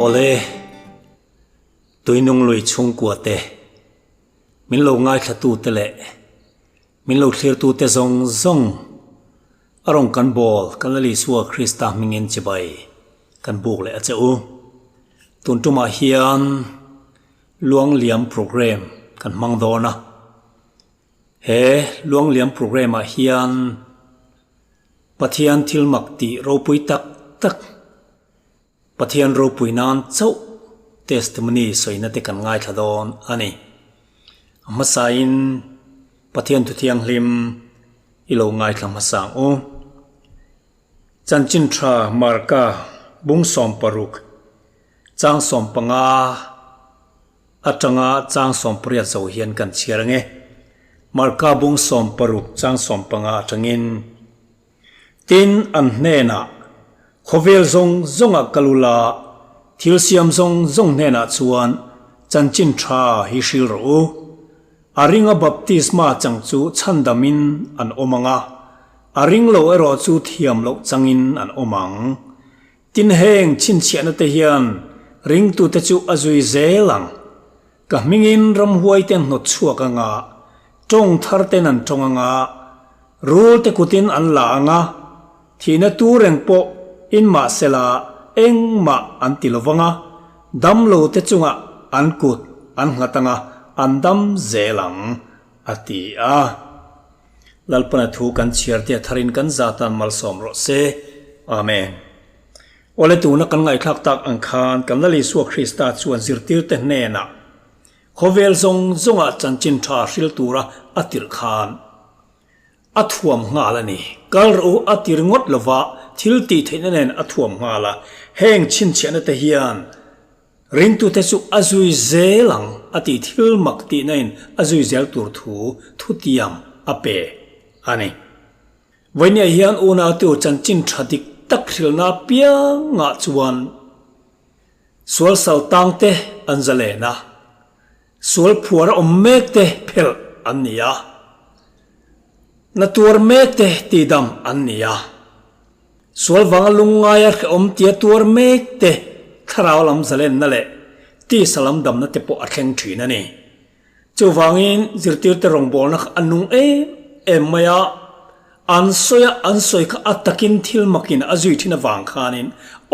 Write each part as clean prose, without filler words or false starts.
Awle, Tuinung lui chhungkua te, min lo ngaithlatute leh min lo thlirtute zawng zawng a rawn kan bawl kan Lal Isua Krista hmingin chibai kan buk leh a che u. Tun tumah hian Luangliam Programme kan hmang dawn a. He Luangliam Programme ah hian Pathian thil mak tih ropui tak tak, Pathian ropui nan chauh testimony sawina te kan ngaithla dawn a ni. A hmasain Pathian Thuthianghlim i lo ngaithla hmasa ang u. Chanchin tha Marka bung 60 chang 15 atanga chang 18 zo hian kan chhiar ang e. Marka bung 60 chang 15 atangin. Tin, an hnenah, Khawvel zawng zawngah kal ula, thil siam zawng zawng hnenah chuan chanchin tha hi hril rawh u. A ringa baptisma chang chu chhandamin an awm ang a, a ring lo erawh chu thiam loh changin an awm ang. Tin, heng chhinchhiahna te hian ringtute chu a zui zel ang. Ka hmingin ramhuai te an hnawt chhuak ang a, tawng thar ten an tawng ang a, rul te kutin an la ang a, thihna tur reng pawh in mahsela engmah an ti lo vang a, dam lo te chungah an kut an nghat ang a, an dam zel ang, a ti a. Lalpana thu kan chhiar te a tharin kan zatan malsawm rawh se. Amen. Awle tuna kan ngaihthlak tak ang khan kan Lal Isua Krista chuan zirtirte hnenah khawvel zawng zawngah chanchin tha hril tura a tirh khan a thuam nghal a ni. Kal rawh u a ti ringawt lova thil tih theihna nen a thuam nghal a. Heng chhinchhiahna te hian Ringtute chu a zui zel ang a tih thil mak tihna in a zui zel tur thu thutiam a pe a ni. Vawinia hian unautu chanchin tha dik tak hrilhna apiangah chuan sual sal tangte an zalen a, sual phuar a awm mekte phelh an ni a, na tuar mekte tihdam an ni a. Sual vanga lungngaia hrehawm tia tuar mek te thlarau lam zalenna leh tisa lam damna te pawh a thleng thin a ni. Chuvangin zirtirte rawngbawlna kha a nung em em mai a, an sawi a an sawi kha a takin thil makin a zui thin avang khanin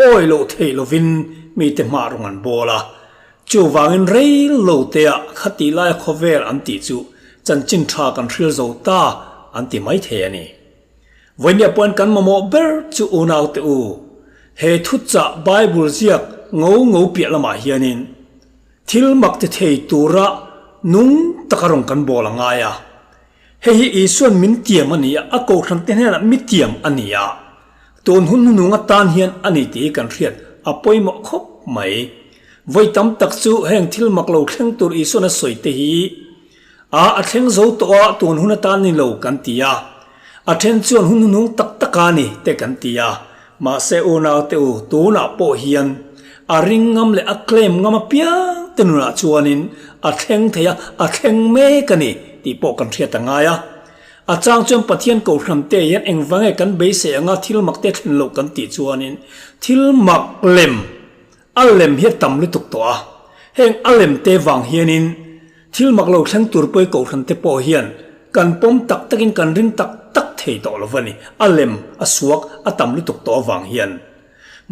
awi loh theih lovin mite hmah rawng an bawl a. Chuvangin rei lo tea khatih laia khawvel an tih chu chanchin tha kan hril zo ta an ti maithei a ni. Vawinia pawn kan mamawh ber chu unaute u, he thuchah Bible ziak ngo ngo piah lamah hianin thil mak ti thei tura nung taka rawn kan bawl a ngai a. Hei hi Isuan min tiam a ni a, a kohhran te hnenah mi tiam a ni a, tun hun hnunung atan hian a ni tih hi kan hriat a pawimawh khawp mai. Vawi tam tak chu heng thil mak lo thleng tur Isuan a sawi te hi A a thleng zo tawh a, tun hun atan ni lo kan ti a. A then chuan hun hnung tak tak a ni te kan ti a. Mahse unau te u, tunah pawh hian a ring ngam leh a claim ngam apiang te nunah chuanin a thleng thei a, a thleng mek a ni tih pawh kan hriat a ngai a. A chang chuan Pathian kohhran te hian engvange kan beisei anga thil mak te thlen loh kan tih chuanin thil mak lem A lem hi a tam lutuk tawh a, heng a lem te vang hianin thil mak lo thleng tur pawi kohhran te pawh hian kan pawm tak takin kan ring tak tak thei tawh lo va ni, a lem a suak a tam lutuk tawh avang hian.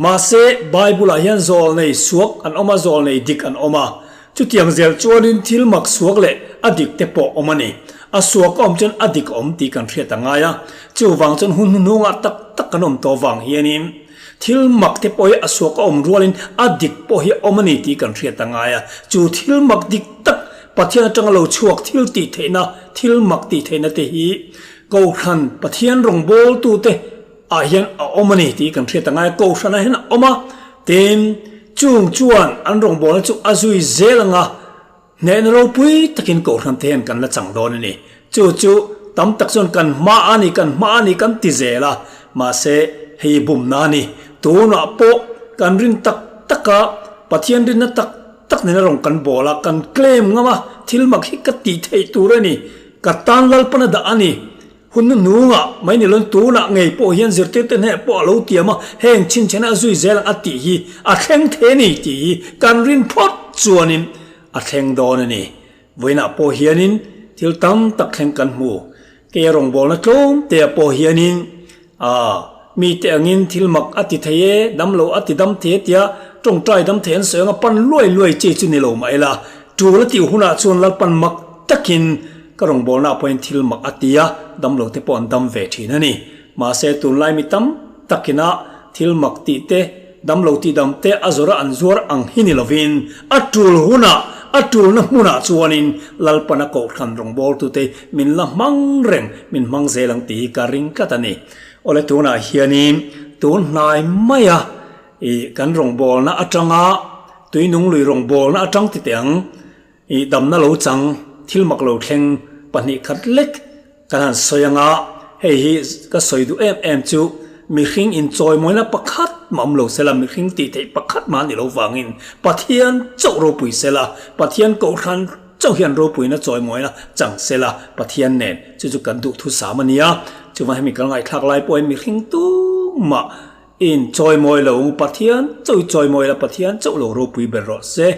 Mahse, Bible ah hian zawlnei suak an awm a, zawlnei dik an awm a, chutiang zel chuanin thil mak suak leh a dik te pawh awm a ni. A suak a awm chuan a dik a awm tih kan hriat a ngai a, chuvang chuan hun hnuhnungah tak tak kan awm tawh avang hianin, Thil mak te pawh hi a suak a awm rualin a dik pawh hi a awm a ni tih kan hriat a ngai a. Chu thil mak dik tak Pathian atanga lo chhuak thil tih theihna, thil mak tih theihna te hi Kohhran Pathian rawngbawltute ah hian a awm a ni tih kan hriat a ngai a. Kohhran ah hian a awm a, tin chung chuan an rawngbawlna chu a zui zel ang a. Hnehna ropui takin Kohhran te hian kan la chang dawn a ni. Chu chu tam tak chuan kan hma a ni, kan hma a ni kan ti zel a, mahse hei bumna a ni. Tunah pawh kan rin tak tak a, Pathian rinna tak tak nena rawn kan bawl a, kan claim ngam a, thil mak hi ka tih theih tur a ni, ka tan Lalpan a dah a ni. Hun hnuhnungah mai ni loin tunah ngei pawh hian zirtirte hneh pawh a lo tiam a, heng chhinchhiahna a zui zel ang a tih hi a thleng thei a ni tih hi kan rin phawt chuanin a thleng dawn a ni. Vawiinah pawh hianin thil tam tak thleng kan hmu. Kei a rawngbawlna tlawm te ah pawh hianin aa mite angin thil mak a ti thei e, damlo a ti dam thei e tia tawngtai dam thei an sawi anga pan luai luai chi chu ni lo mah ila, tul a tih hunah chuan Lalpan mak takin ka rawngbawlna ah pawhin thil mak a ti a, damlo te pawh an dam ve thin a ni. Mahse tunlai mi tam takina thil mak tih te, Damlo tihdam te a zawrh a an zuar ang hi ni lovin a tul hunah, a tulna hmunah chuanin Lalpana Kohhran rawngbawltute min la hmang reng, min hmang zel ang tih hi ka ring tlat a ni. Awle tunah hianin tun hnai maia ih kan rawngbawlna atanga tuinung lui rawngbawlna atang ti teh ang, Ih damna lo chang, thil mak lo thleng pahnih khat lek kan han sawi anga, hei hi ka sawi duh em em chu mihring inchawimawina pakhat mah awm lo sela, mihring tih theih pakhat mah a ni lo vangin Pathian chauh ropui sela, Pathian kohhran chauh hian ropuina chawimawina chang sela, Pathian nen chu chu kan duhthusam a nia. Chuvang hemi kan ngaihthlak lai pawhin mihring tumah inchawimawi lo, Pathian chauh i chawimawi la, Pathian chauh lo ropui ber rawh se.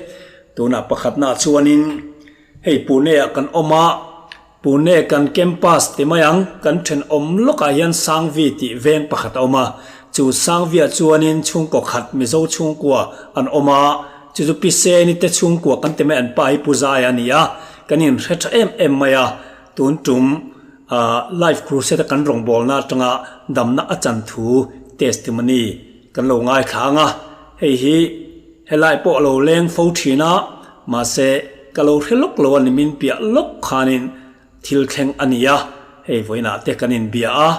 Tunah pakhatnaah chuanin hei Pune-ah kan awm a, Pune kan campus ti mai ang, kan thenawm lawkah hian Sangvi tih veng pakhat a awm a, chu Sangviah chuanin chhungkaw khat Mizo chhungkua an awm a, chu chu Pi Seni te chhungkua kan ti mai an pa hi Pu Zaia a ni a, kan inhre tha em em mai a, tun tum Life Crusade a kan rawngbawlna atanga damna a chan thu testimony kan lo ngaithla ang a, hei hi. Helai pawh a lo leng fo thin a, mahse ka lo hre lawk lo a ni min piah lawk khanin thil thleng a ni a, hei vawiinah te kan inbia a,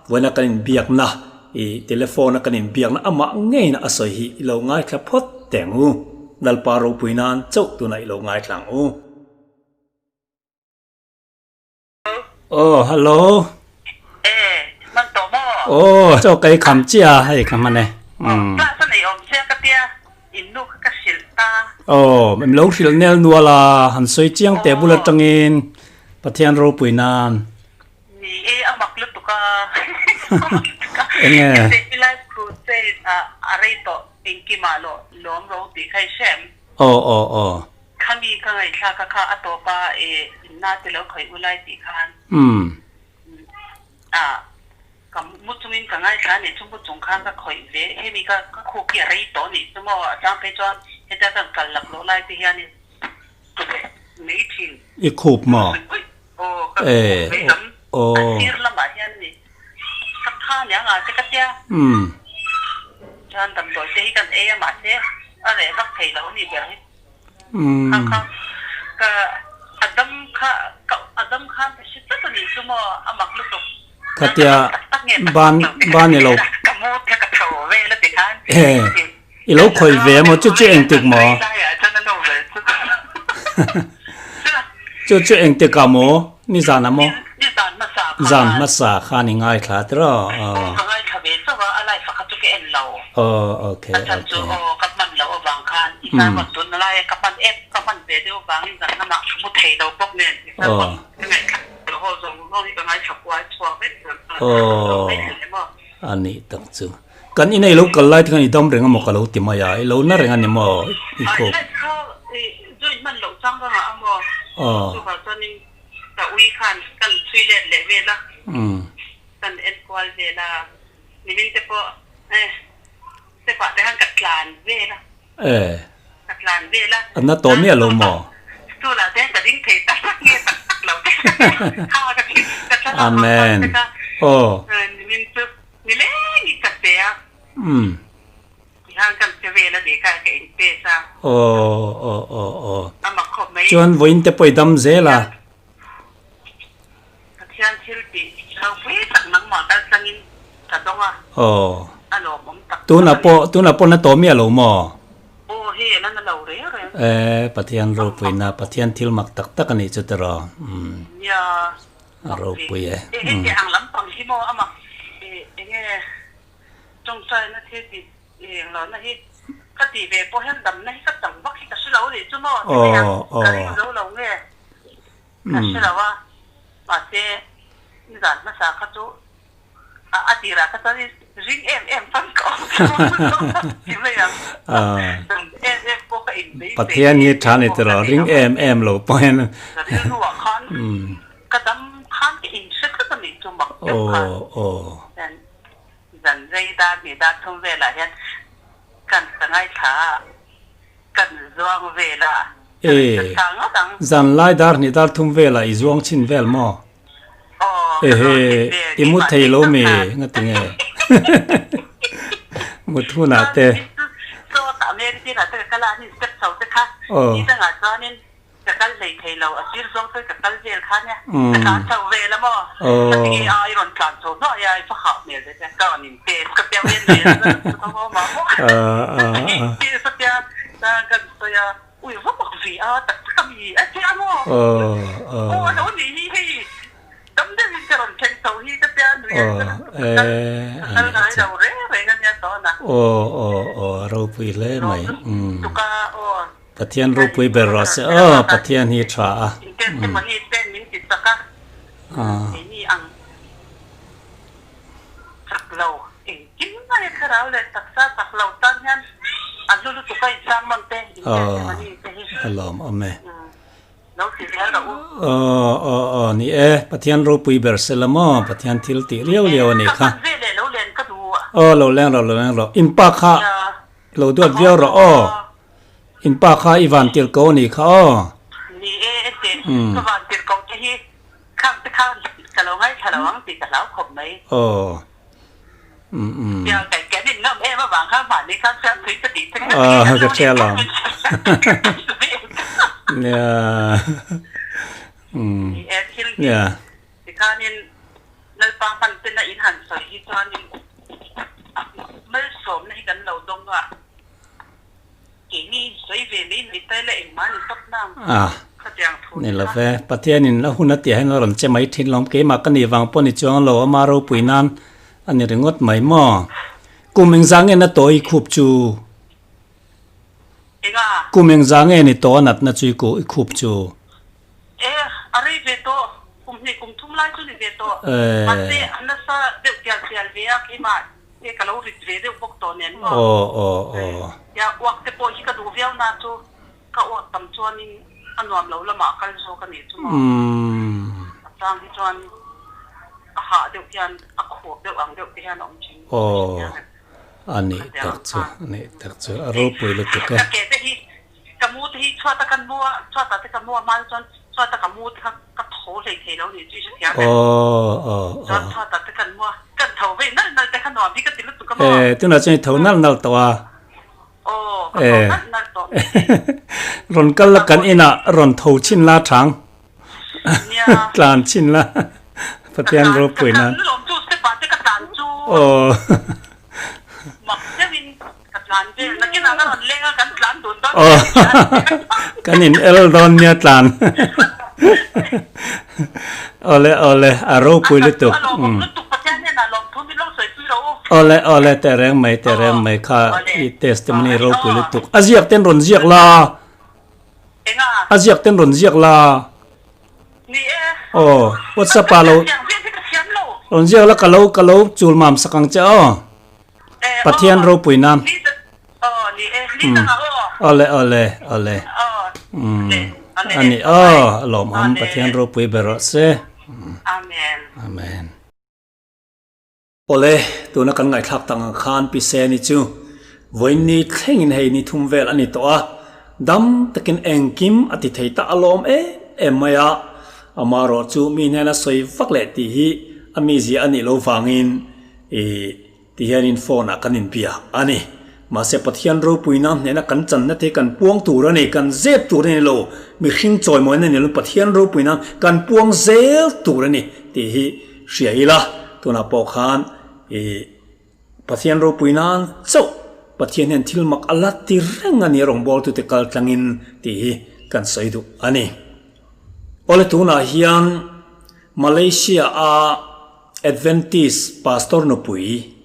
vawiina kan inbiakna i telephone a kan inbiakna amah ngeina a sawi hi i lo ngaithla phawt teh ang u, Lalpa ropui nan chauh tunah i lo ngaithla ang u. Aw hello. Eh, man tawh maw? Aw, chaw ka ei kham chiah a, hei ka hman e. Aw, class a nei awm chiah ka tia, in nu kha ka hrilh ta. Aw, em lo hrilh nel nual a, han sawi chiang teh bul atangin Pathian ropui nan. Ni e, a mak lutuk a. A mak lutuk a. Enge? SAP Life Crusade ah a rei tawh engkimah lawh lawm ro tih kha i hre em? Aw, aw, aw. Khami ka ngaihthlak a kha a tawp a e inna te lo khawih u lai tih khan a ka mu chungin ka ngaithla a nih chu mu chung khan ka khawih ve hemi ka ka khuk hi a rei tawh a nih chu maw a chang phei chuan hetia kan kal lak loh lai te hianin ka leh mai thin. I khup maw? Aw ka khup vei lam a sir lamah hian a ni ka tha aniang a te ka tia chuan damdawi te hi kan ei a mahse a reh vak thei lo a nih ber hi. Kha kha ka a dam kha ka a dam khan ka hre tlat a nih chu maw a mak lutuk. Khatia ban ban i lo ka mu te ka tho vel a ti khan. He i lo khawih ve maw chu chu engtik maw? Chu chu engtik ah maw? Nizan ah maw? Nizan hmasa khan. Zan hmasa khan i ngaithla tiraw? Aw ka ngaithla ve chauh a, a live ah kha chu ka en lo. Aw okay A chhan chu okay. aw ka hman loh avang khan i sermon tun lai a ka hman em ka hman ve deuh avangin zan lamah ka mu thei lo bawk nen i sermon ka ngaithla lo haw zawng zawng hi ka ngaithla kual chhuak vek zan khan ka lo ngaithla leh maw. A nih tak chu. Kan inei lo kal lai te khan i dam reng amaw ka lo ti mai a, i lo na reng a ni maw i khup. Ai kha i join hman loh chang rangah a maw chuvang chuanin Ka ui khan kan chhui let leh vel a, kan en kual vel a, nimin te pawh eh step ah te khan ka tlan vel a, ka tlan vel a. A na tawh miah lo maw? Stool ah te ka ding thei tak tak nge tak tak lo te kha ka ti ka thlalak Amen. te kha Aw. Nimin chu nileng in ka che a. Tihian kan che vel a nih kha ka in test a. Aw aw aw aw. A mak khawp mai. Chuan vawiin te pawh i dam zel a. Pathian thil tih ropui tak nangmah kal tlangin ka dawng a. Aw. A lawmawm tak tak a ni. Tunah pawh tunah pawh na tawh miah lo maw? Aw hei a la na lo reng reng. E Pathian ropuina Pathian thil mak tak tak a nih chu tiraw. Umm. Nia. A ropui e. E heti ang lampang hi maw a mak e enge. Tawngtaina thil tih eng lohna hi ka tih ve pawh hian damna hi ka chang vak hi ka hre lo anih chu maw ti mai ang, ka ring zo lo nge ka hre lo a, mahse Nizan hmasa kha chu a tirah kha chuan ring em em chuan ka awm ti mai ang. Ring em em pawh ka inbeisei. Pathian hi tha ni tiraw ring em em lo pawh hian. Ka rilruah khan ka dam khan ka inhre tlat a nih chu mak deuh khan. Zan rei dar hnih dar thum velah hian kan ka ngaithla a, kan zuang vel a, ka ngaithla ngawt ang. Zan lai dar hnih dar thum velah i zuang chhin vel maw? Ehe, i mu thei lo mi nga ti nge? Mut hunah te. Aw. Aw. Ui va mak ve a, tak tak a mi a tia maw? Aw a lo nih hi hei dam deuhin ka rawn thleng chho hi ka tia nui a ka kal ka kal ngai lo reng reng a nia tawn a. Aw aw aw a ropui hle mai. Tuka aw. Pathian ropui ber rawh se aw Pathian hi tha a. In testimony te min ti chak a. Keini ang chak lo engkim mai a thlarau leh taksa chak lo tan hian a hlu lutuk a in sermon te in testimony te hi a lawm awm e lo ti zel rawh u. Aw aw aw ni e Pathian ropui ber se la maw Pathian thil tih riau riau a nih kha. Ka hman ve leh lo len ka duh. Aw lo leng rawh lo leng rawh in pa kha lo duat viau rawh aw in pa kha i van tirh ko a nih kha aw. Ni e ente ka van tirh ko te hi Khang te khan ka lo ngaithla lo ang tih ka hlau khawp mai. Aw. Um um. Tia kai kan in ngam em avang khan mahni khan siam thui ka tih che kha Aw ka hria lo. Nia. Um. Ni e thil hi tikhanin Lalpa hman ten a in han sawi hi chuanin malsawmna hi kan lo dawng a. Keini sawi ve mai mai ta ila engmah ni tawp nang khatiang thu Ni lo ve, Pathianin a hun a tih hian a rawn che mai thin lawm, keimah ka nih vang pawh ni chuang lo, ama ropui nan a ni ringawt mai maw? Kum engzah nge na tawh i khup chu? Enga? Kum engzah nge ni tawh a natna chu i khup chu? E, a rei ve tawh, kum hnih kum thum lai chu ni ve tawh, mahse a nasa deuh tial tial ve a keimah He ka lo rit ve deuh bawk tawh nen maw? Aw aw aw. Tia uak te pawh hi ka duh viau na chu ka uak tam chuanin a nuam lo lamah kal zawk a nih chu maw? A chang hi chuan a hah deuh hian a khur deuh ang deuh te hian a awm thin. Aw a nih tak chu a nih tak chu a ropui lutuk e. Ka ke te hi Ka mu te hi chhuata kan mu a, chhuatah te ka mu a hma chuan chhuata ka mu te kha ka tho hlei thei lo nih chu i hrethiam em? Chuan chhuatah te kan mu a, kan tho vei nalh nalh te kha nuam hi ka ti lutuk a maw? E, tunah chuan i tho nalh nalh tawh a. Aw, ka tho nalh nalh tawh mai hi. Rawn kal la kan inah rawn tho chhin la chang. Nia. Tlan chhin la. Pathian ropui nan. Ka tlan lawm chu step ah te ka tlan chu. Aw. Mak deuhin Ka tlan vel nakinah ka rawn leng a kan tlan dun dawn Kan in el dawn nia tlan. Awle awle a ropui lutuk. A lawmawm lutuk Pathian hnenah lawmthu min lo sawi pui rawh u. Awle awle tehreng mai tehreng mai kha i testimony ropui lutuk. A ziak ten rawn ziak la. Enga? A ziak ten rawn ziak la. Ni e. Aw WhatsApp ah lo. Rawn ziak la ka lo ka lo chul mam sak ang che aw. Pathian ropui nan. Awle awle awle. Ani aw lawmawm Pathian ropui ber rawh se. Amen. Amen. Awle tuna kan ngaihthlak tak ang khan Pi Seni chu vawiin thlengin hei ni thum vel a ni tawh a, dam takin engkim a ti thei ta alawm em em mai a, amaherawh chu mi hnena sawi vak leh tih hi a mizia a nih lo vangin I ti hianin phone ah kan inbia a ni. Mahse Pathian ropuina hnehna kan channa te hi kan puang tur a ni, kan zep tur a ni lo, mihring chawimawina ni lo Pathian ropuina kan puang zel tur a ni tih hi hria ila, tunah pawh khan i Pathian ropuina chauh Pathian hian thil mak a la ti reng a ni rawngbawltute kal tlangin tih hi kan sawi duh a ni. Awle tunah hian Malaysia a Adventist Pastor nupui,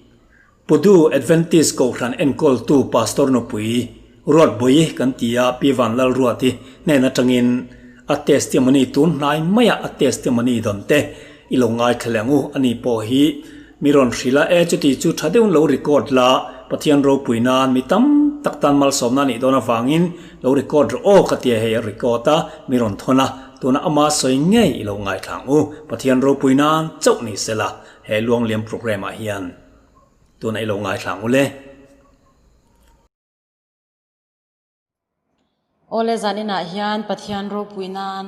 Pudu Adventist Kohhran enkawltu Pastor nupui Ruatbawi kan ti a, Pi Vanlalruati hnen atangin A testimony tun hnai maia a testimony dawn te i lo ngaithla leh ang u. Ani pawh hi mi rawn hrilh a, e chuti chu tha deuhin lo record la, Pathian ropui nan mi tam tak tan malsawmna a nih dawn avangin lo record rawh aw ka tia hei a record a, mi rawn thawn a, tuna ama sawi ngei i lo ngaithla ang u. Pathian ropui nan chauh ni sela he Luangliam programme ah hian tuna i lo ngaithla ang u le. Awle zaninah hian Pathian ropui nan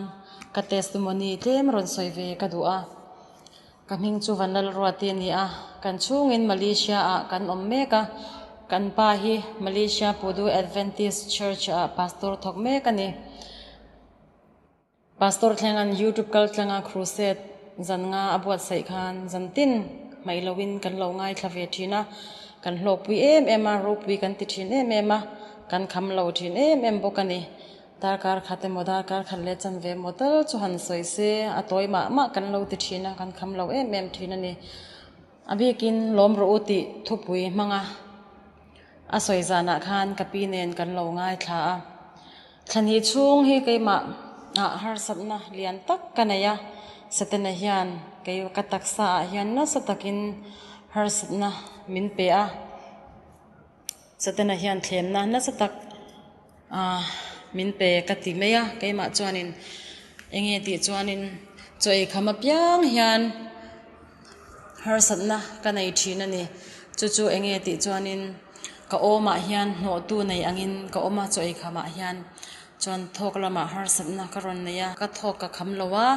ka testimony tlem rawn sawi ve ka duh a. Ka hming chu Vanlalruati a ni a, kan chhungin Malaysia ah kan awm mek a, kan pa hi Malaysia Pudu Adventist Church ah pastor thawk mek a ni. Pastor Thlenga'n YouTube kal tlanga crusade zan nga a buatsaih khan zan tin hmaih loin kan lo ngaithla ve thin a, kan hlawkpui em em a, ropui kan ti thin em em a, kan kham lo thin em em bawk a ni. Darkar khat emaw darkar khat leh chanve emaw tal chu han sawi se a tawi mah mah kan lo ti thin a, kan kham lo em em thin a ni. A bikin lawm rawh u tih thupui hmanga a sawi zanah khan ka pi nen kan lo ngaithla a. Thlahnih chhung hi keimah ah harsatna lian tak ka nei a, Setana hian kei ka taksa ah hian nasa takin harsatna min pe a, Setana hian thlemna nasa tak ah min pe ka ti mai a, keimah chuanin enge tih chuanin chaw ei kham apiang hian harsatna ka nei thin a ni, chu chu enge tih chuanin. Ka awmah hian hnawhtu nei angin ka awm a, chaw ei khamah hian chuan thawk lamah harsatna ka rawn nei a, ka thawk ka kham lo a,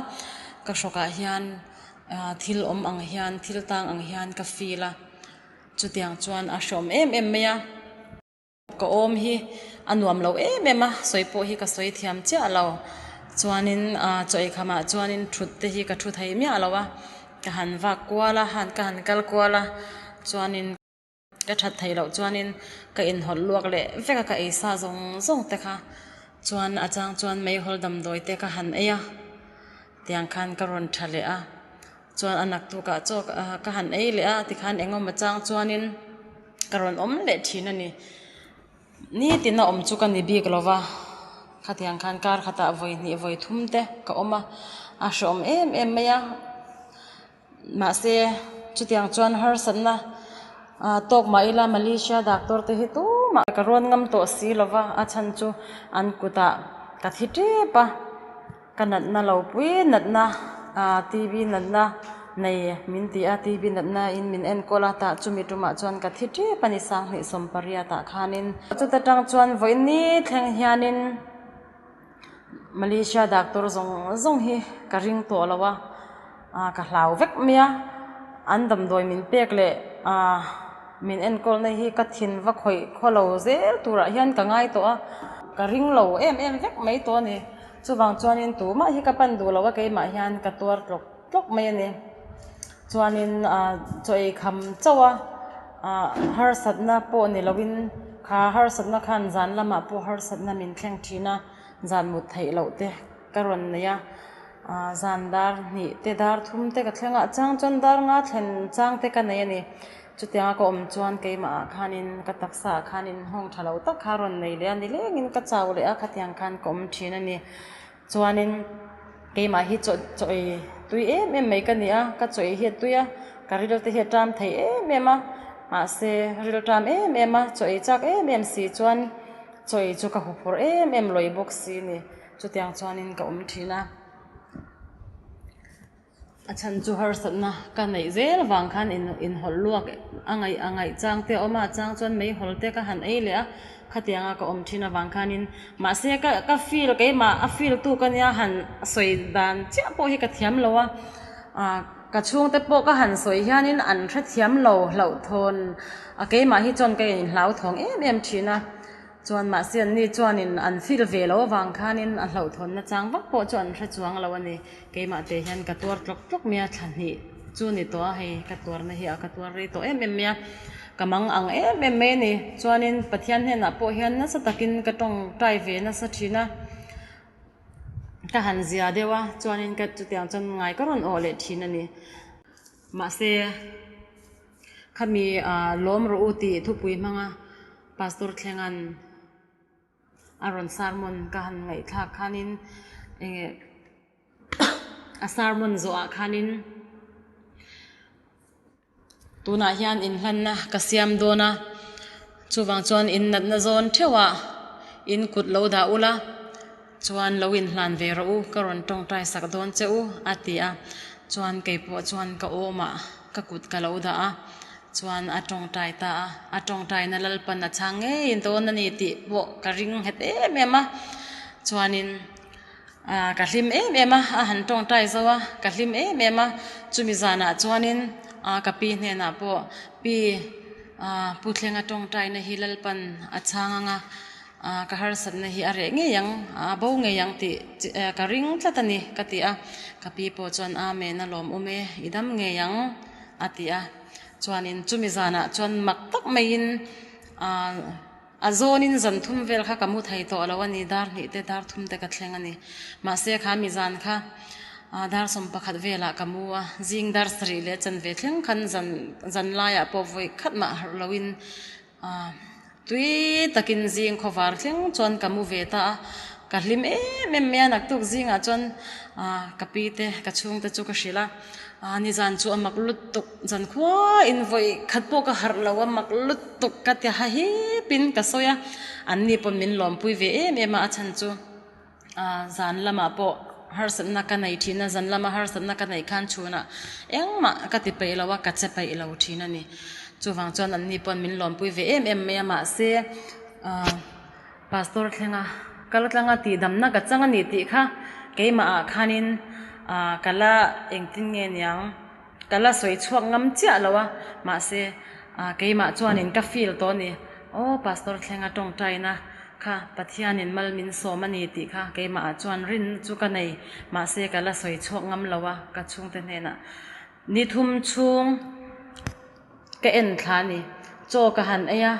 ka hrawkah hian thil awm ang hian thil tang ang hian ka feel a, chutiang chuan a hreawm em em mai a. Ka awm hi a nuam lo em em a, sawi pawh hi ka sawi thiam chiah lo, chuanin chaw ei khamah chuanin thut te hi ka thu thei miah lo a, ka han vak kual a, ka han kal kual a, chuanin. Ka that theih loh chuanin ka inhawlh luak leh vek a, ka ei sa zawng zawng te kha chuan a chang chuan meihawl damdawi te ka han ei a, tiang khan ka rawn tha leh a, chuan a naktukah chaw ka han ei leh a tikhan engemaw chang chuanin ka rawn awm leh thin a ni. Nitin a awm chu ka ni bik lo va, khatiang khan kar khatah vawi hnih vawi thum te ka awm a, a hreawm em em mai a. Mahse, chutiang chuan harsatna tawk mah ila Malaysia doctor te hi tumah ka rawn ngam tawh si lo va, a chhan chu an kutah ka thi tep a, ka natna lo pui natna TB natna nei min ti a, TB natna in min enkawl a, tah chumi tumah chuan ka thi tep a ni sanghnih sawmpariat ah khanin. Chuta tang chuan vawiin thleng hianin. Malaysia doctor zawng zawng hi ka ring tawh lo a, ah ka hlau vek mai a, an damdawi min pek leh ah min enkawlna hi ka thin va khawih khaw lo zel turah hian ka ngai tawh a, ka ring lo em em vek mai tawh a ni. Chuvang chuanin tumah hi ka pan duh lo a keimah hian ka tuar tlawk tlawk mai a ni. Chuanin ah chaw ei kham chauh a, ah harsatna pawh ni loin kha harsatna khan zan lamah pawh harsatna min thleng thin a, zan mut theih loh te ka rawn nei a, ah zan dar hnih te dar thum te ka thleng a, chang chuan dar nga thlen chang te ka nei a ni. Chutianga ka awm chuan keimah ah khanin ka taksa ah khanin nghawng tha lo tak kha a rawn nei leh a, nilengin ka chau leh a, khatiang khan ka awm thin a ni. Chuanin keimah hi chaw chaw ei tui em em mai ka ni a, ka chaw ei hi a tui a, ka ril te hi a ṭam thei em em a, mahse ril ṭam em em a, chaw ei chak em em si chuan chaw ei chu ka huphurh em em lawih bawk si a ni, chutiang chuanin ka awm ṭhin a. A chhan chu harsatna ka neih zel vang khan inhawlh luak a ngaih a ngaih chang te a awm a, a chang chuan meihawl te ka han ei leh a, khatianga ka awm thin avang khanin mahse ka ka feel keimah a feel tu ka nia han sawi dan chiah pawh hi ka thiam lo a, ah ka chhungte pawh ka han sawi hianin an hrethiam lo hlauhthawn a keimah hi chuan ka inhlauthawng em em thin a. Chuan mahse anni chuanin an feel ve lo avang khanin a hlauhthawnna chang vak pawh chu an hre chuang lo a ni. Keimah te hian ka tuar tlawk tlawk mai a, thla hnih chu ni tawh a hei ka tuarna hi a ka tuar rei tawh em em mai a, ka mang ang em em mai a ni. Chuanin Pathian hnenah pawh hian nasa takin ka tawngtai ve nasa thin a, ka han zia deuh a, chuanin ka chutiang chuan ngai ka rawn awh leh thin a ni. Mahse khami lawm rawh u tih thupui hmanga. Pastor Thlenga'n a rawn sermon ka han ngaihthlak khanin Enge a sermon zawhah khanin tunah hian inhlanna ka siam dawn a, chuvang chuan in natna zawn theuhah in kut lo dah ula chuan lo inhlan ve rawh u ka rawn tawngtai sak dawn che u a ti a, chuan keipawh chuan ka awmah ka kut ka lo dah a, chuan a tawngtai ta a, a tawngtaina Lalpan a chhang ngei dawn a ni tih pawh ka ring nghet em em a, chuanin. Aaa ka hlim em em a, a han tawngtai zo a, ka hlim em em a, chumi zanah chuanin aa ka pi hnenah pawh pi aa Pu Thlenga tawngtaina hi Lalpan a chhang ang a, aa ka harsatna hi a reh ngei ang, a bo ngei ang tih ka ring tlat a ni ka ti a, ka pi pawh chuan Amen a lawmawm e, i dam ngei ang a ti a, chuanin chumi zanah chuan mak tak maiin aa. A zawnin zan thum vel kha ka mu thei tawh lo a ni, dar hnih te dar thum te ka thleng a ni. Mahse kha mi zan kha dar 11 velah ka mu a, zing dar sarih leh chanve thleng khan zan zan laiah pawh vawi khat mah harh loin tui takin zing khawvar thleng chuan ka mu ve ta a, ka hlim em em mai a, naktuk zingah chuan ka pi te ka chhungte chu ka hrilh a. A nizan chu a mak lutuk zan khua in vawi khat pawh ka harh lo a mak lutuk ka ti ha hip in ka sawi a, an ni pawn min lawmpui ve em em a, a chhan chu ah zan lamah pawh harsatna ka nei thin a, zan lama harsatna ka neih khan chhunah engmah ka ti peih lo a, ka che peih lo thin a ni. Chuvang chuan an ni pawn min lawmpui ve em em mai a, mahse ah. Pastor thlenga kal tlanga tihdamna ka chang a ni tih kha keimah ah khanin ah ka la engtin nge niang ka la sawi chhuak ngam chiah lo a mahse ah keimah chuanin ka feel tawh a ni aw pastor thlenga tawngtaina kha Pathianin mal min sawm a ni tih kha keimah ah chuan rinna chu ka nei mahse ka la sawi chhuak ngam lo a ka chhungte hnenah ni thum chhung. Ka en thla a ni. Chaw ka han ei a,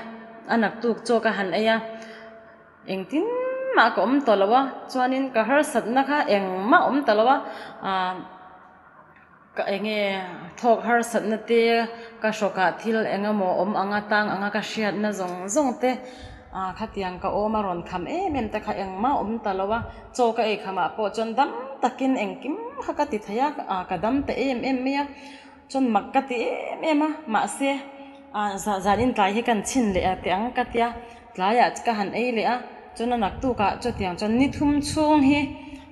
a naktuk chaw ka han ei a, engtin mah ka awm tawh lo a, chuanin ka harsatna kha engmah awm ta lo a, aah ka eng nge thawk harsatna te ka hrawkah thil eng emaw awm anga tang anga ka hriatna zawng zawng te aah khatiang ka awm a rawn kham em em te kha engmah awm ta lo a, chaw ka ei khamah pawh chuan dam takin engkim kha ka ti thei a, aah ka dam ta em em mai a. Chuan mak ka ti em em a, mahse ah zan in tlai hi kan chhin leh a teh ang ka tia, tlaiah ka han ei leh a, chuan a naktukah chutiang chuan ni thum chhung hi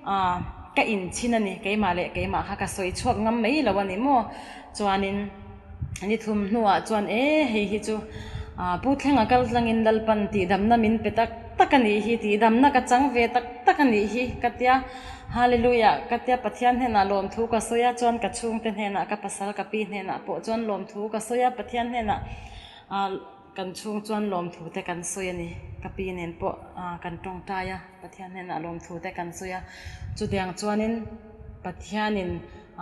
ah ka inchhin a ni, keimah leh keimah kha ka sawi chhuak ngam mai lo a ni maw, chuanin ni thum hnuah chuan e hei hi chu ah Pu Thlenga kal tlangin Lalpan tihdamna min pe tak tak a nih hi, tihdamna ka chang ve tak tak a nih hi ka tia. Hallelujah ka tia Pathian hnenah lawmthu ka sawi a chuan ka chhungte hnenah ka pasal ka pi hnenah pawh chuan lawmthu ka sawi a Pathian hnenah ah kan chhung chuan lawmthu te kan sawi a ni ka pi nen pawh ah kan tawngtai a Pathian hnenah lawmthu te kan sawi a chutiang chuanin Pathianin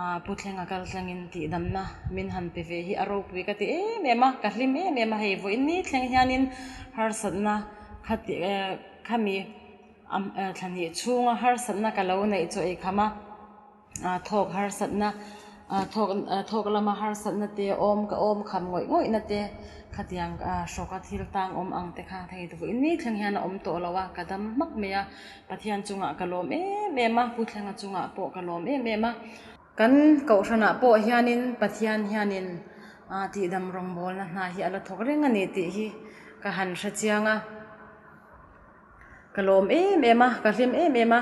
ah Pu Thlenga kal tlangin tihdamna min han pe ve hi a ropui ka ti em em a ka hlim em em a hei vawiin ni thleng hianin harsatna khati eh khami. Thla hnih chhunga harsatna ka lo neih chu ei kham a, thawk harsatna thawk thawk lama harsatna te awm ka awm kham ngawih ngawih na te khatiang hrawka thil tang awm ang te kha thei duh in ni thleng hian a awm tawh lo a, ka dam hmak mai a, Pathian chungah ka lawm em em a, Pu Thlenga chungah pawh ka lawm em em a. Kan kohhranah pawh hianin Pathian hianin tihdam rawngbawlna hna hi a la thawk reng a ni tih hi ka han hre chiang a. Ka lawm em em a, ka hlim em em a,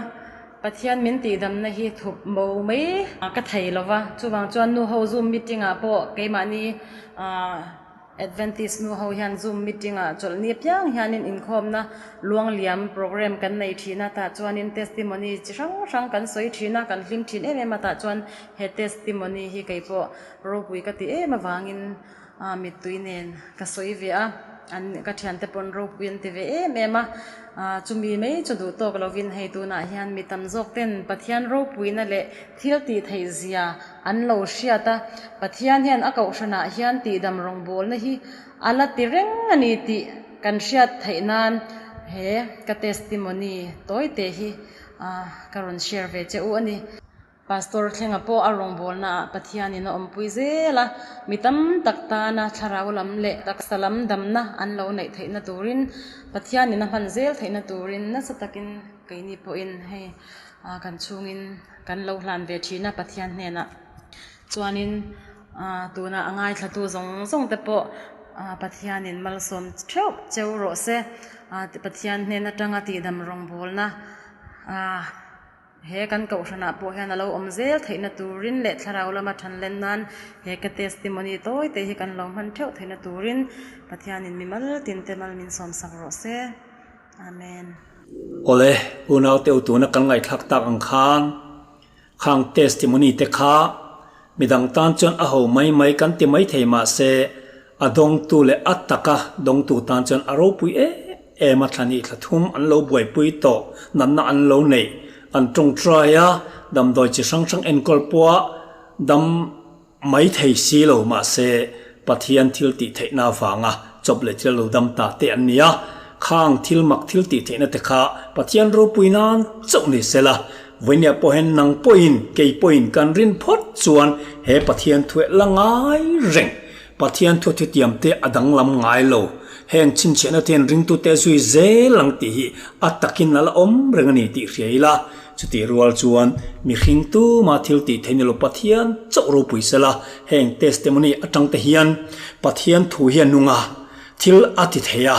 Pathian min tihdamna hi thup mo mai ka thei lo va, chuvang chuan nu ho zoom meeting ah pawh keimahni ah Adventist nu ho hian zoom meeting ah chawlhni apiang hianin inkhawmna luangliam program kan nei thin a, tah chuanin testimony chi hrang hrang kan sawi thin a, kan hlim thin em em a, tah chuan he testimony hi keipawh ropui ka ti em avangin Ah mittui nen ka sawi ve a, an ka thiante pawn ropui an ti ve em em a, ah chumi mai chu duh tawk lovin hei tunah hian mi tam zawk ten Pathian ropuina leh thil tih theih zia an lo hriat a, Pathian hian a kohhranah hian tihdam rawngbawlna hi a la ti reng a ni tih kan hriat theih nan he ka testimony tawi te hi ah ka rawn share ve che u a ni. Pastor Thlenga pawh a rawngbawlnaah Pathianin a awmpui zel a, mi tam tak tana thlarau lam leh taksa lam damna an lo neih theihna turin, Pathianin a hman zel theihna turin nasa takin keini pawhin hei. Kan chhungin kan lo hlan ve thin a Pathian hnenah chuanin tuna a ngaithlatu zawng zawng te pawh Pathianin malsawm theuh cheu rawh se. Pathian hnen atanga tihdam rawngbawlna He kan kohhranah pawh hian a lo awm zel theihna turin leh thlarau lama than len nan he ka testimony tawi te hi kan lo hman theuh theihna turin Pathianin mimal tin te mal min sawmsak rawh se. Amen. Awle, unaute u tuna kan ngaihthlak tak ang khan khang testimony te kha midang tan chuan a ho mai mai kan ti mai thei mahse a dawngtu leh a taka dawngtu tan chuan a ropui em em a thlani thla thum an lo buaipui tawh natna an lo neih an tawngtai a, damdawi chi hrang hrang enkawl pawha dam mai thei si lo mahse Pathian thil tih theihna avanga chawp leh thil a lo dam ta te an ni a, khang thil mak thil tih theihna te kha Pathian ropui nan chauh ni sela, vawinia pawh hian nang pawhin kei pawhin kan rin phawt chuan he Pathian thueh la ngai reng. Pathian thu thutiam te a danglam ngai lo. Heng chhinchhiahna te hian ringtute zui zel ang tih hi a takin a la awm reng a ni tih hria ila. Chutih rual chuan mihring tuma thil tih theih ni lo Pathian chauh ropui sela heng testimony atang te hian Pathian thu hi a nung a, thil a ti thei a.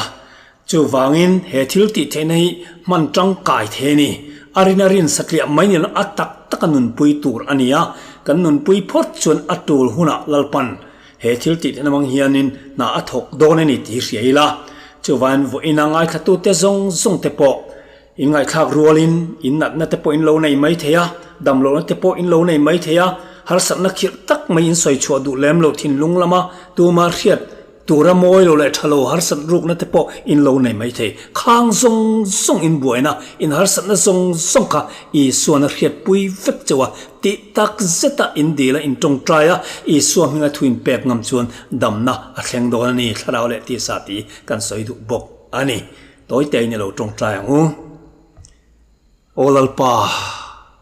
Chuvangin he thil tih theihna hi hman tangkai thei a ni. A rin a rin satliah mai ni lo a tak taka nunpui tur a ni a, kan nunpui phawt chuan a tul hunah Lalpan he thil tih theihna hmang hianin hna a thawk dawn a ni tih hi hria ila. Chuvangin vawiina ngaithlatute zawng zawng te pawh in ngaihthlak rualin in natna te pawh in lo nei mai thei a, damlohna te pawh in lo nei mai thei a, harsatna khirh tak mai in sawi chhuah duh lem lo thinlung lama tuma hriat Tura mawi lo leh tha lo harsat rukna te pawh in lo nei mai thei. Khang zawng zawng in buaina, in harsatna zawng zawng kha Isuan a hriatpui vek chauh a, tih tak zeta in dil a in tawngtai a, Isua hminga thu in pek ngam chuan damna a thleng dawn a ni, thlarau leh tisa tih kan sawi duh bawk a ni. Tawite in i lo tawngtai ang u. Aw Lalpa,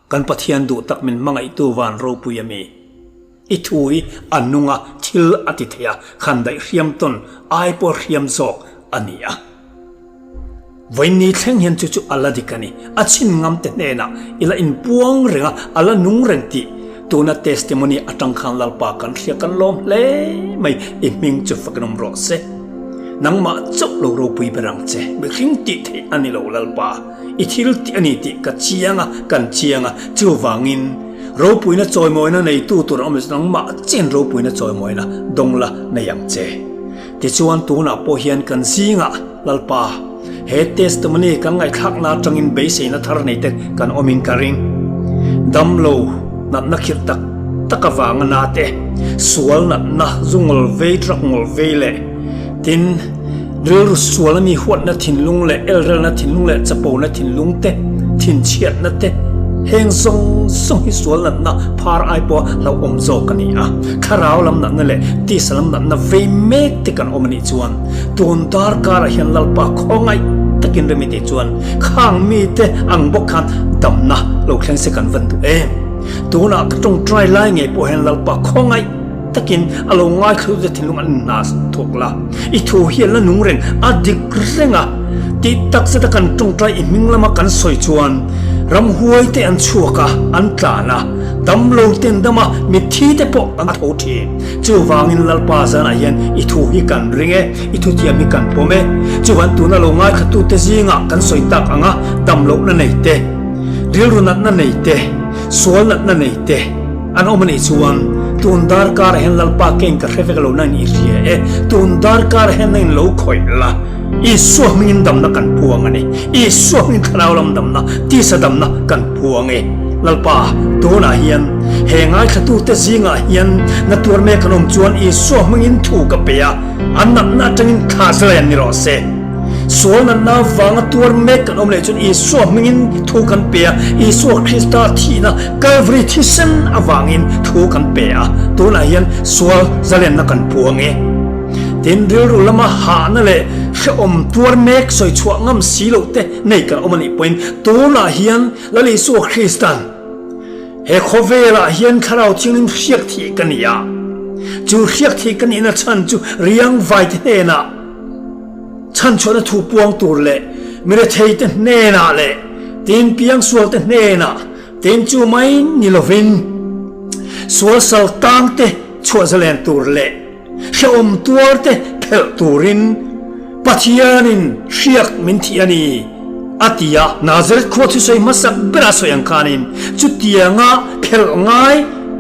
kan Pathian duh tak min hmangaihtu van ropui a mi. I thu hi a nung a, thil a ti thei a, khan daih hriam tawn ai pawh hriam zawk a ni a. Vawiinni thleng hian chu chu a la dik a ni. A chhin ngam te hnenah i la inpuang reng a, a la nung reng tih tuna testimony atang khan Lalpa kan hria kan lawm hle mai, i hming chu fakin awm rawh se. Nangmah chauh lo ropui ber ang che, mihring tih theih a ni lo Lalpa. I thil tih a ni tih ka chiang a, kan chiang a, chuvangin ropuina chawimawina neitu tur an awm leh nangmah chen ropuina chawimawina dawng la nei ang che. Tichuan tunah pawh hian kan zingah Lalpa he testimony kan ngaihthlakna atangin beiseina thar nei te kan awmin ka ring. Damlo natna khirh tak tak avanga na te, sual natna zu ngawl vei drug ngawl vei leh tin, Rilru sual ami huatna thinlung leh elrelna thinlung leh chapona thinlung te, thinchhiatna te, heng zawng zawng hi sual natna phar ai pawha hlauhawm zawk a ni a. Thlarau lam natna leh tisa lam natna vei mek te kan awm a nih chuan tun darkarah hian Lalpa khawngaih takin rem i tih chuan khang mite ang bawk khan damna lo thleng se kan van duh em. Tunah ka tawngtai lai ngei pawh hian Lalpa khawngaih Takin a lo ngaithlu te thinlung an hna thawk la. I thu hi an la nung reng, a dik reng a. Tih tak zeta kan tawngtai i hming lama kan sawi chuan ramhuai te an chhuak a, an tlan a, damlo te an dam a, mitthi te pawh an tho thin. Chuvangin Lalpa zanah hian i thu hi kan ring e, i thutiam hi kan pawm e. Chuvan tuna lo ngaithlatute zingah kan sawi tak ang a, damlohna nei te, rilru natna nei te, sual natna nei te, An awm a nih chuan tun darkar ah hian Lalpa keng ka hre vek lo nangin i hria e, tun darkar ah hian nangin lo khawih la, Isua hmingin damna kan puang a ni, Isua hmingin thlarau lam damna, tisa damna kan puang e. Lalpa, tunah hian he ngaithlatute zingah hian na tuar mek an awm chuan Isua hmingin thu ka pe a, an natna atangin thla zalai an ni rawh se. Sual natna avanga tuar mek kan awm leh chuan Isua hmingin thu kan pe a, Isua Krista thihna Kalvari thisen avangin thu kan pe a, tunah hian sual zalenna kan puang e. Tin, rilru lama hahna leh hrehawm tuar mek sawi chhuah ngam si loh te nei kan awm a nih pawhin tunah hian Lal Isua Kristan he khawvelah hian Thlarau Thianghlim hriak thih ka ni a, chu hriak thih ka nihna chhan chu riangvai te hnenah, Chhanchhuahna thu puang tur leh mi retheite hnenah leh tin piangsualte hnenah. Tin chu mai ni lovin sual sal tangte chhuah zalen tur leh hrehawm tuarte phelh turin Pathianin hriak min thih a ni, a ti a. Nazareth khua thusawi hmasak bera sawi ang khanin chutianga phelh ngai,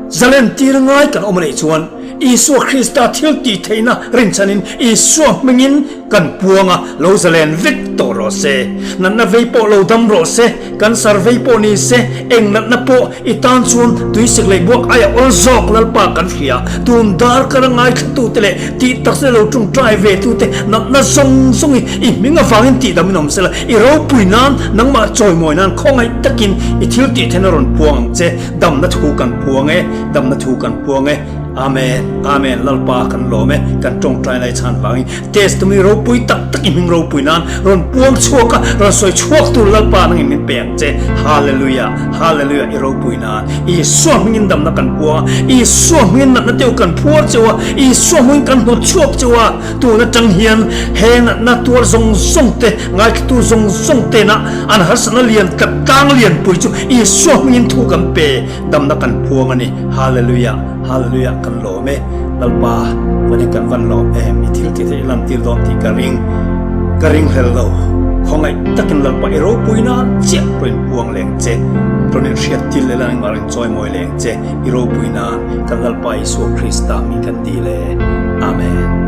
zalen tir ngai kan awm a nih chuan Isua Krista thil tih theihna rinchhanin Isua hmingin kan puang a, lo zalen vek tawh rawh se. Natna vei pawh lo dam rawh se, cancer vei pawh ni se, eng natna pawh i tan chuan tuisik leh buak aia awl zawk Lalpa kan hria. Tun darkar a ngaithlatute leh tih taksa lo tawngtai ve tute natna zawng zawng hi i hming avangin tihdam in awm sela, i ropui nan nangmah chawimawi nan khawngaih takin i thil tih theihna rawn puang ang che. Damna thu kan puang e, damna thu kan puang e. Amen, Amen, Lalpa kan lawm e, kan tawngtai lai chhan vangin testimony ropui tak tak i hming ropui nan rawn puang chhuak a, rawn sawi chhuak tur Lalpa nangin min pe ang che. Hallelujah, Hallelujah, i ropui nan Isua hmingin damna kan puang a, Isua hmingin natna teuh kan phuar cheu a, Isua hmingin kan hnawt chhuak cheu a, tun atang hian he natna tuar zawng zawng te, ngaithlatu zawng zawng tena an harsatna lian tlat tlang lianpui chu Isua hmingin thu kan pe. Damna kan phuang a ni. Hallelujah, Hallelujah kan lawm e. Lalpa, vanin kan van lawm em? I thil tih theih i lantir dawn tih ka ring, ka ring hlel lo. Khawngaih takin Lalpa i ropui nan chiah rawn puang leng che, rawn inhriat til leh lan engmah rawn chawimawi leng che, i ropui nan kan Lalpa Isua Krista mi kan dil e. Amen.